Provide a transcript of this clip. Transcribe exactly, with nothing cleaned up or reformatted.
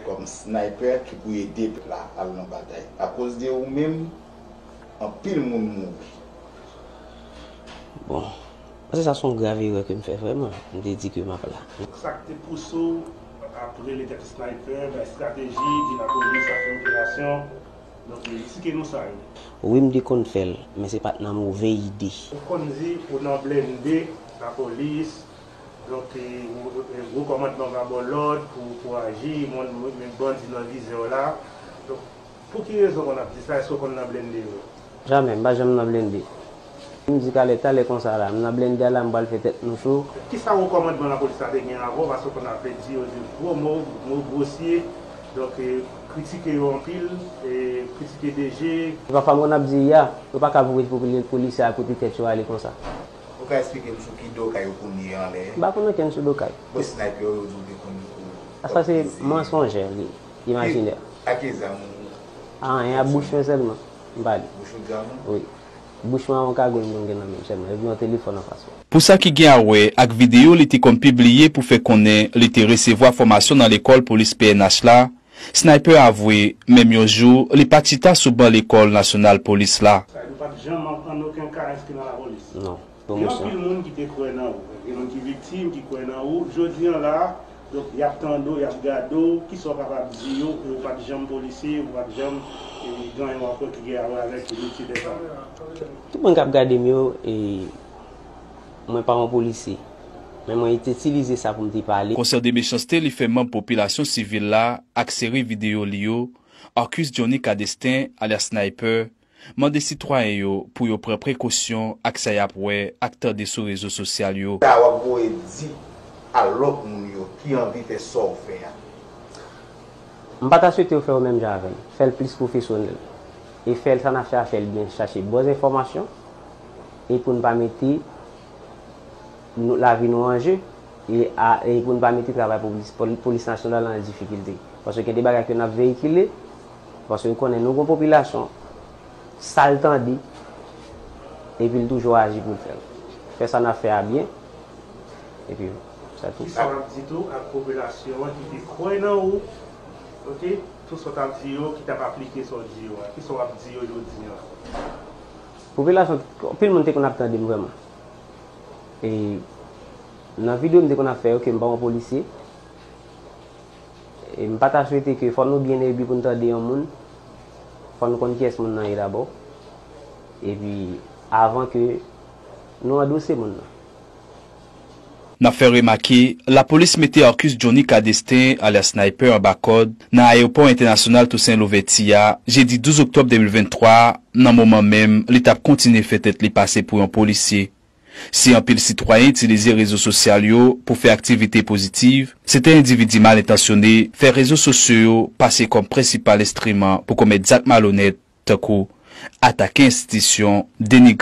kòm sniper ki pou ede pèp la al nan batay. Akoz de ou menm, anpil moun mouri. Bon, paske sa se yon grav erè ke m fè vrèman. M te di ke m ap la. Sa k te pouse w ap rele tèt sniper, bay estrateji, di lapolis ap fè operasyon? Donk, eksplike nou sa yo. Wi, m te konn fè l, men se pa t nan move ide. Ou konn di ou nan blende lapolis, donk, e, ou, e, gwo kòmandman va ba w lòd pou, pou aji, men, men bandi nan vizè w la. Donk, pou ki rezon w konn ap di sa? Èske w konn nan blende yo? Jamè, m pa janm nan blende. M di talè, talè konsa la, m nan blende a la, m pral fè tèt nou cho. Kisa wo kòmandman lapolis la te gen avè w? Paske w konn ap di yo de gwo mo, mo gwosye, donk, e, kritike yo anpil, e, kritike D G. Pafwa m konn ap di, ya, yo pa ka voye pou polisye a kote tèt yo ale konsa. Ou ka eksplike m sou ki do kay ou konn ye anlè? M pa konn okenn sou do kay. Bon, sniper yo, yo di w te konn. A sa se mansonjè, li, imajinè. Ak ki zam ou? A, anyen, a bouch mwen sèlman. M pale. Bouch ou zam ou? Wi. Bouch mwen a yon kagoul m konn gen nan men m sèlman. Epi yon telefòn anfas mwen. Pou sa ki gen a wè ak videyo li te konn pibliye pou fè konnen li te resevwa fòmasyon nan lekòl polis P N H la, Sniper avwe, menm yon jou, li pa t chita sou ban lekòl nasyonal polis la. Sa, nou pa t janm an, an okenn ka enskri nan lapolis. Non. Gen anpil moun ki te kwè nan ou. Gen moun ki viktim, ki kwè nan ou. Jodi an la, donk, y ap tande w, y ap gade w. Kisa w kapab di yo? Ou pa t janm polisye, ou pa t janm, e, gen yon rapò ki gen a wè avèk metye dèzam. Tout moun k ap gade m yo, e, mwen pa yon polisye. Men mwen te itilize sa pou m te pale. Konsyan de mechanste li fè manm popilasyon sivil la ak seri videyo li yo, Arcus Johnny Cadestin, alyas Sniper, mande sitwayen yo pou yo pran prekosyon ak sa y ap wè ak tande sou rezo sosyal yo. Sa w ap voye di a lòt moun yo ki anvi fè sa w fè a. M pa ta swete yo fè yo menm jan avè m. Fè l plis pwofesyonèl. E fè l sa n ap fè a, fè l byen, chache bon enfòmasyon. E pou n pa mete nou, lavi nou an je. E, a, e pou n pa mete travay polis, poli-, polis nasyonal an difikilte. Paske gen de bagay ke n ap veyikile, paske yo konnen nou gon popilasyon, sa l tande, epi l toujou aji pou l fè l. Fè sa n ap fè a byen, epi se tou. Kisa w ap di tou ak popilasyon an ki te kwè nan ou, oke, tout sa w t ap di yo, ki t ap aplike sa w di yo a? Kisa w ap di yo jodi an? Popilasyon, anpil moun te konn ap tande m vrèman. E nan videyo m te konn ap fè yo ke m pa yon polisye. E m pa ta swete ke fò nou byen ebi pou n tande yon moun. Fò n konn kiyès moun nan ye dabò. Epi, avan ke nou andose moun nan. N ap fè remake, lapolis mete Arcus Johnny Cadestin, alyas Sniper, anba kòd nan ayewopò entènasyonal Toussaint Louverture a, jedi douz oktòb de mil venntwa a, nan moman menm li t ap kontinye fè tèt li pase pou yon polisye. Si anpil sitwayen itilize rezo sosyal yo pou fè aktivite pozitiv, sèten endividi mal entansyone fè rezo sosyo yo pase kòm prensipal enstriman pou komèt zak malonèt, tankou atake enstitisyon, denigre